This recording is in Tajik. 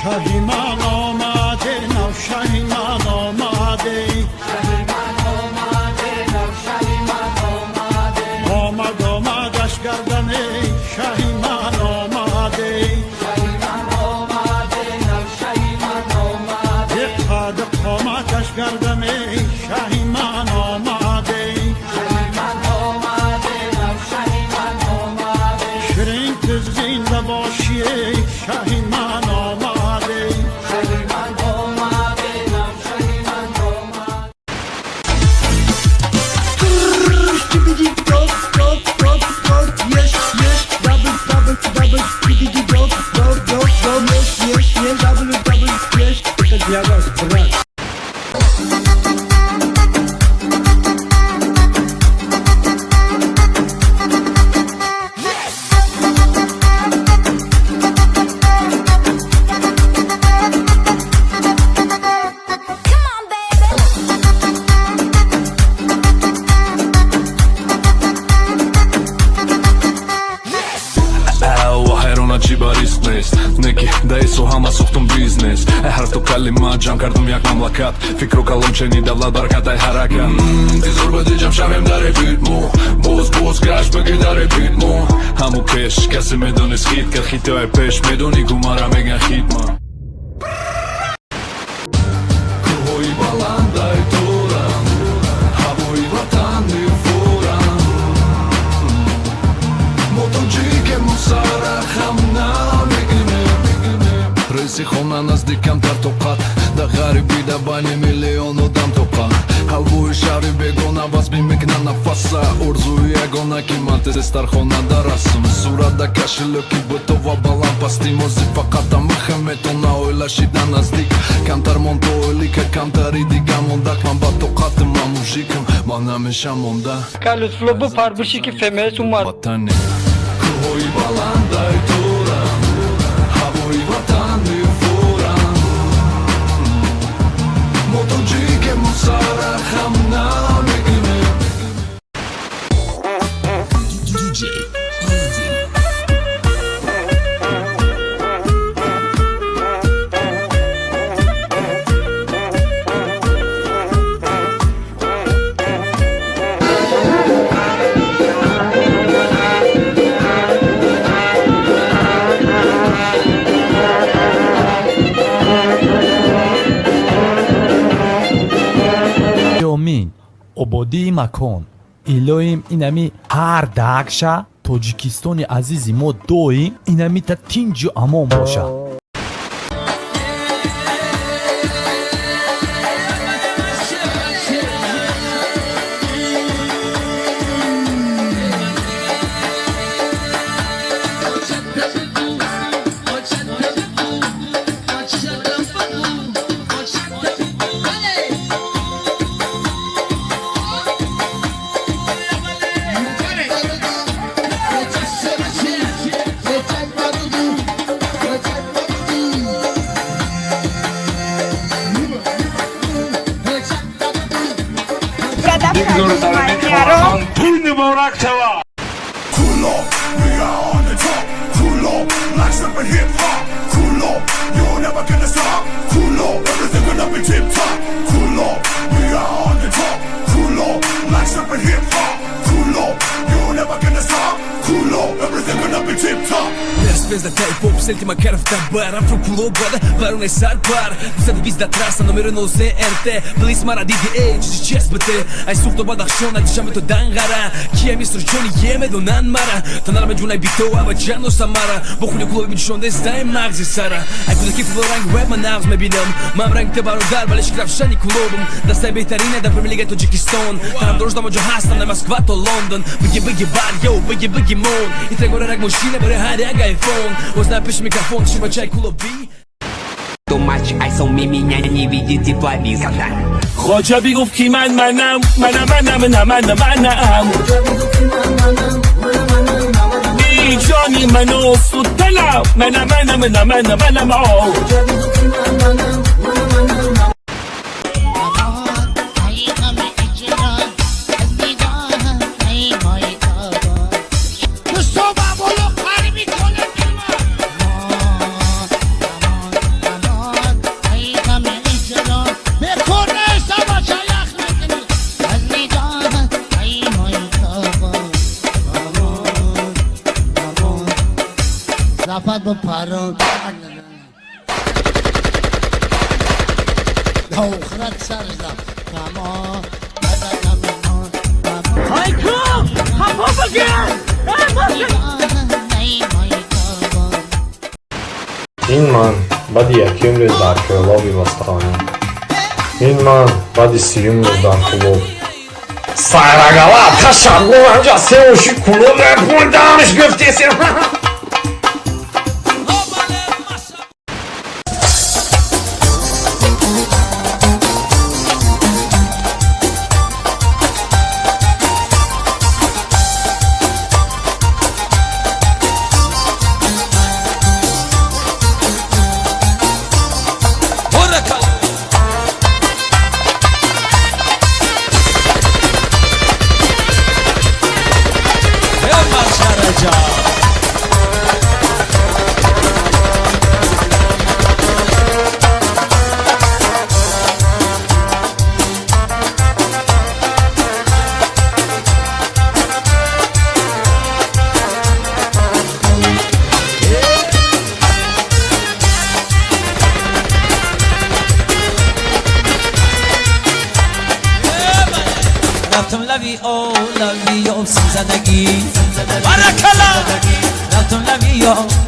Шаҳи ман омаде, нав шаҳи ман омаде, омад, омадаш гардане, шаҳи ман омаде, қад қоматаш гардане, шаҳи ман омаде, ширин, ту зинда бошӣ, шаҳи ман омаде. Skibidi dop dop dop dop, yes yes, double double double, skibidi dop dop dop dop, yes yes yes, double double, yes. Это для вас, брат. Come on, baby. Ҳайрона, чӣ ба риск нест, неки даисо ҳама сохтум бизнес. Ай ҳарфту калима ҷамъ кардум як мамлакат, фикру калом чени давлат, баракатай ҳаракат. Интизор буди, ҷамъ шавем дар эфир, мо боз боз гашт бигӣ дар эфир, мо ҳаму пеш касе медонист, хит кард хитои пеш, медонӣ, гумара меган хитма. Кӯҳҳои баландай турам, ҳавои ватан мефурам, мо тоҷикему, сара хам намекунем. Раиси хона наздикам тар тоқат, да ғарибӣ, да байни миллион одам тоқат, ҳалвои шаҳри бегона вазби мекна нафаса, орзуи ягона, ки ман тезтар хона дарасм, сурат да кошелёки бутова баланд пасти мози, фақат амихе метона оила шида наздик, камтар мон то ойлика, камтари дига мондак, ман ба тоқатим, ман мужикам, ман ҳамеша монда. Ка Лутфулло бу парбуши ки ФМС умад. Ватане, кӯҳҳои баландай турам, ҳавои ватан мефурам, мо тоҷикему, сара хам намекунем. DJ Easy. Омин, ободии макон, илоим инами ҳар дакша Тоҷикистони азизи мо доим инамита тинҷу амон боша. Cool, we are on the top. Cool, like sipping hip hop. Cool, you're never gonna stop. Cool, everything gonna be tip top. Cool, we are on the top. Cool, like sipping hip hop. Cool, you're never gonna stop. Cool, everything gonna be tip top. Звездата и поп селти, макар в табар. Афро клубада, бароне сарпар. 220 трасса, номер 03 РТ. Плис мара DDA, ЧСБТ. Ай сухто Бадахшон, ай дишаме то Данғара. Кия мистер Ҷони емедонан мара. Танара меҷунай бито, ава ҷану Самара. Бохуни клуби мечшонде здаем мағзи сара. Ай кӯдаки флоранг веб ман нағз мебинам. Ман ранг те бародар, вале шикрафшани клубам. Дастаи беҳтарина дар Премьер-лигаи Тоҷикистон. Тарафдорош дамаҷо ҳастам, дар Москва то Лондон. Биги биги бар, йоу, биги биги мон. И трегора рак мошина барои ҳар як айфон. Телефон Оз пеш микрофон ши бачаи кулобӣ. Too much eyes on me, меня не видит тепловизор. Хоҷа бигуфт, ки ман манам, манам, манам, на манам, манам. Ҷони ману судталам, манам, манам, на манам, манам. Rapat ба парон дохрат сарзам тамом. Хайко, хафа багир. Ин ман баъди якюм рӯз дар Кӯлоби Бостонӣ, ин ман баъди сиюм рӯз дар Кӯлоб. Сайрагала ташаббу анҷа сеоши Кӯлоб пулдамш гуфтесем. Рафтам лави о лави о, симзадагӣ, баракалла, рафтам лави о.